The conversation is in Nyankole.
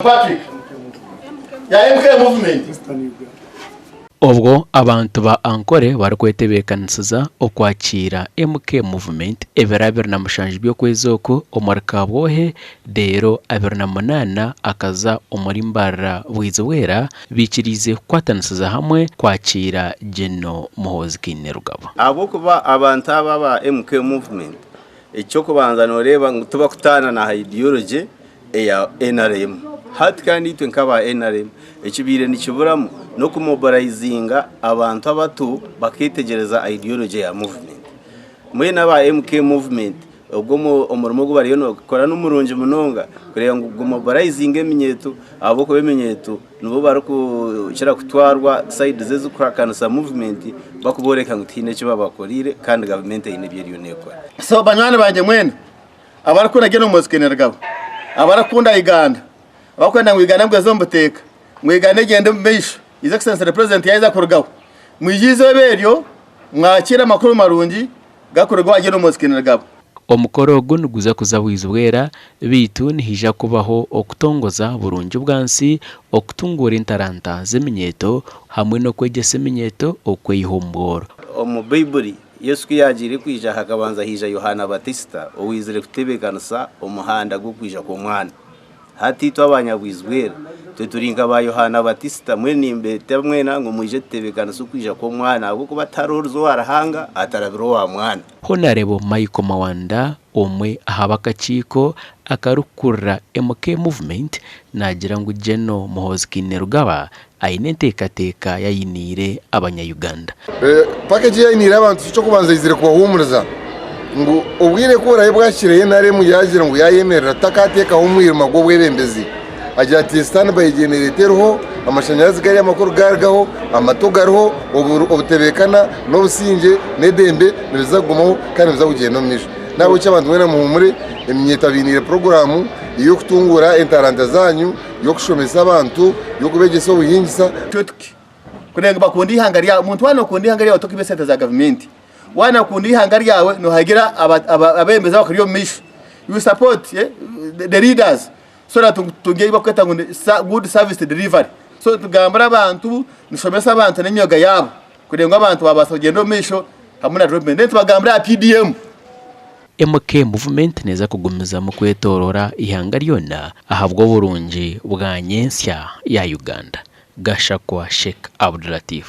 Patrick ya MK Movement. Obwo abantu ba Ankole barikwetebeekanisiza okwakiira MK Movement ebiro 27 by'okwezi oku omuri Kabwohe reero 28 akaza omuri Mbarara Bwizibwera baikiriize kukwatanisiza hamwe kwakiira Gen. Muhoozi Kainerugaba. Ahabw'okuba abantu aba aba MK Movement eky'okubanza nooreeba ngu tibakutaana na ideology eya nrm. Hati kandi itwe nk'aba nrm ekibaire nikiburamu n'okumobilizinga abantu abato bakeetegyereza ideology ya movement. Mbwenu aba MK movement ogwo omurimo ogu bariyo nibakora n'omurungi munonga kureeba ngu gumobilizinga eminyeeto ahabw'okuba eminyeeto nibo barikukira kutwarwa sayidi ezirikuhakanisa muvumenti barikubooreka ngu tihaine eki babakoreire kandi gavumenti eine ebi eriyo neekora. So banywani bangye mwena abarikukunda Gen Muhoozi Kainerugaba, abarikukunda Uganda, abarikwenda ngu Uganda ngu eze omu buteeka, ngu Uganda egyende omu maisho, His Excellency the President yaaheza kurugaho, mwije eizooba eryo mwakiire amakuru marungi garikuruga owa Gen Muhoozi Kainerugaba. Omukoro ogu niguza kuza Bwizibwera beitu nihaija kubaho okutongoza burungi bwansi, okutunguura entaranta z'eminyeeto hamwe n'okwegyesa eminyeeto okweyiha omu bworo. Omu Baibuli, Yesu ku yaagiire kwija hakabanza haija Yohaana Batisita owaizire kutebeekanisa omuhanda gw'okwija kw'Omwana. Hati itwe abanyabwizwera, itwe turi nka ba Yohaana Batisita, mbwenu nimbeeta mwena ngu mwije tutebeekanise okwija kw'Omwana ahabw'okuba tihariho oriza owa Ruhanga atarabire owa Mwana. Honarebo Michael Mawanda, omwe aha b'akakiiko akarikukurira MK Movement naagira ngu General Muhoozi Kainerugaba aine enteekateeka ei ainiire abanya-Uganda. Package ei ainiire abantu eky'okubanza aizire kubahuumuriza ngu obwire ku buraabe bwahikire NRM yaagira ngu yaayemerera takateekaho omwirima gw'obwebembezi. Agira ati stand by generator eriho, amashanyarazi gariyo amakuru garigaho, amato gariho, obutebeekana n'obusingye n'edembe nibiza kugumaho kandi nibiza kugyenda omu maisho. N'ahabw'ekyo abantu mwena muhuumure, eminyeeto abainiire puroguraamu ey'okutunguura entaranta zaanyu. y'okushomesa abantu, y'okubegyesa obuhingisa. Tuti kureba ngu bakunda eihanga ryabo. Omuntu waaba nookunda eihanga ryawe tokwiba esente za gavumenti. Waaba nookunda eihanga ryawe noohagira abeebembezi abakuri omu maisho. You support the leaders so that tutunge ebi barikweta ngu ni good service delivery. So nitugambira abantu, nitushomesa abantu n'emyoga yaabo kureba ngu abantu baabaasa kugyenda omu maisho hamwe na development. Then tubagambire aha PDM. MK Movement neeza kugumizamu kwetooroora eihanga ryona ahabw'oburungi bwa nyentsya ya Uganda. Gashakwa Sheikh Abdulatif.